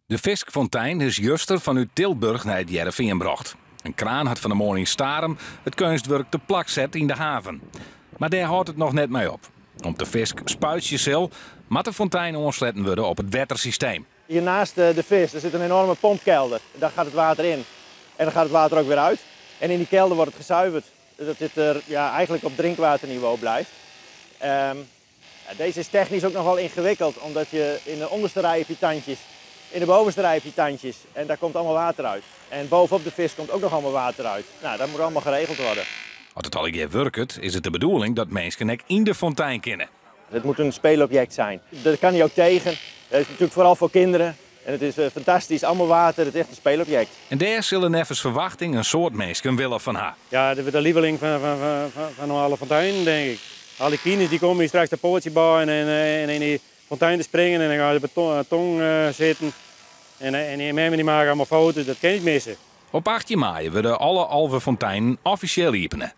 De fiskfontein is juster fanút Tilburch nei It Hearrenfean brocht. In kraan hat fan 'e moarn yn Starum it keunstwurk te plak set yn de haven. Mar dêr hâldt it noch net mei op. Om't de fisk spuitsje sil, moat de fontein oansletten wurde op it wettersysteem. Hier naast de vis er zit een enorme pompkelder. Daar gaat het water in en dan gaat het water ook weer uit. En in die kelder wordt het gezuiverd, dat dit er ja, eigenlijk op drinkwaterniveau blijft. Deze is technisch ook nog wel ingewikkeld, omdat je in de onderste rij heb je tandjes, in de bovenste rij heb je tandjes en daar komt allemaal water uit. En bovenop de vis komt ook nog allemaal water uit. Nou, dat moet allemaal geregeld worden. As it allegear wurket, is it de bedoeling dat minsken ek yn de fontein kinne. Het moet een speelobject zijn. Daar kan hij ook tegen. Dat is natuurlijk vooral voor kinderen. En het is fantastisch, allemaal water, het is echt een speelobject. En dêr sille neffens ferwachting in soad minsken wille fan ha. Ja, dit wurdt de lieveling fan alle fonteinen, denk ik. Al die kinders die komen hier straks de poortje bouwen en in die fontein te springen en dan gaan ze op de tong zitten. En die memmen die maken allemaal foto's, dat kan je niet missen. Op 18 maaie wurde alle 11 fonteinen offisjeel iepene.